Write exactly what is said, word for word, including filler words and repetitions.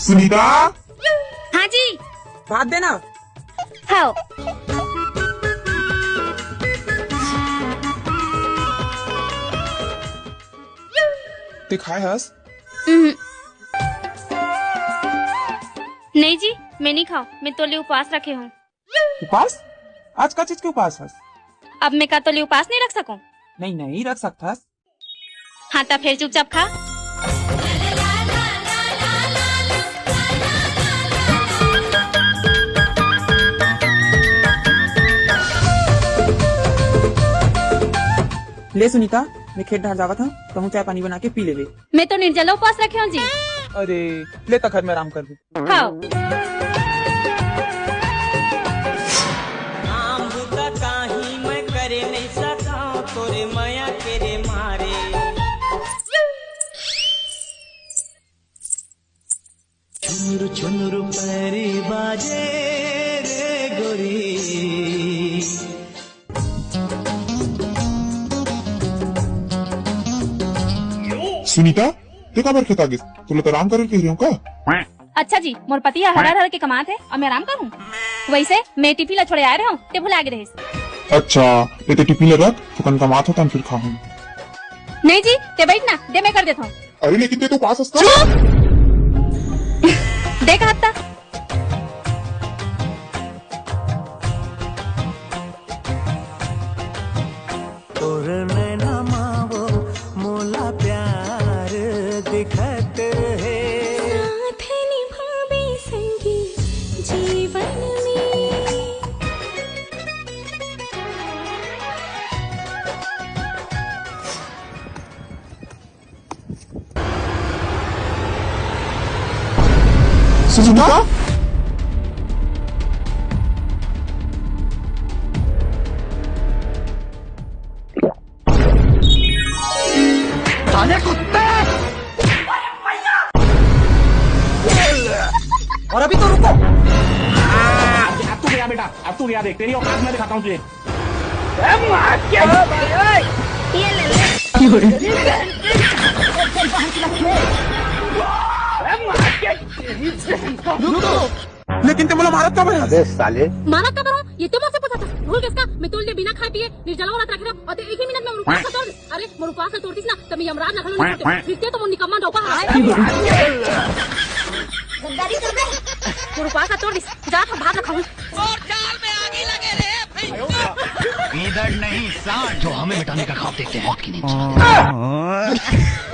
सुनीता। हाँ जी। भात देना। हाँ। ते खाए हस? उहुं। नहीं जी, मैं नहीं खाऊं, मैं तोले उपवास रखे हूँ। उपास? आज का चीज के उपास हस? अब मैं का तोले उपास नहीं रख सकूं? नहीं, नहीं रख सकथस। हाँ, त फेर चुपचाप खा। ले सुनीता, मैं खेत डहर जावत हूँ, कहूँ चाय पानी बना के पी लेबे। मैं तो निर्जला उपास रखे हूँ जी। अरे, ले त घर में आराम कर। हाँ। काम बुता काही मैं करे नहीं सका तोरे मया के रे मारे। छुनुर छुनुर पैरी बाजे रे गोरी। सुनीता, ते काबर खेत आ गेस? तोला तो आराम करे ल कह रहे हो का? अच्छा जी, मोर पति ह हर हर के कमात हे, अब मैं आराम करूं? वैसे मैं टिफिन ला छोड़े आए रहूं, ते भुला गे रहिस। अच्छा, ते, ते टिफिन ला रख, थोकन कमात हो, तन फिर खाहूं। नहीं जी, ते बैठ ना, दे मैं कर देता हूँ। अरे लेकिन ते तो पास हस का? चुप! देख हत्ता। तोर नैना मा वो मोला प्यार दिखत हे। साथ निभाबे संगी जीवन में। सुनीता? साले कुत्ते! और अभी तो रुको। अब तू गया बेटा, अब तू गया, देख तेरी औकात मैं दिखाता हूँ तुझे। लेकिन ते मोला मारत काबर हस? अबे साले। मारत काबर हूँ? ये तो मोर से पूछत हस। भूल गेस का? मैं तोल दे बिना खाए पिए निर्जला व्रत रखे रहो और ते एक ही मिनट में उनका खतम। अरे, मोर उपवास ला तोड़ दिस ना, त मैं यमराज ला घलो नहीं छोड़े। फिर ते तो मोर निकम्मा डौका हस। गद्दारी कर बे। मोर उपवास ला तोड़ दिस, जा तो भात ला खाहूं। मोर जाल में आगी लगे रे भैया। गीदड़ नहीं, सांड जो हमें मिटाने का ख्वाब देखते हैं, मौत की नींद सुलाते हैं।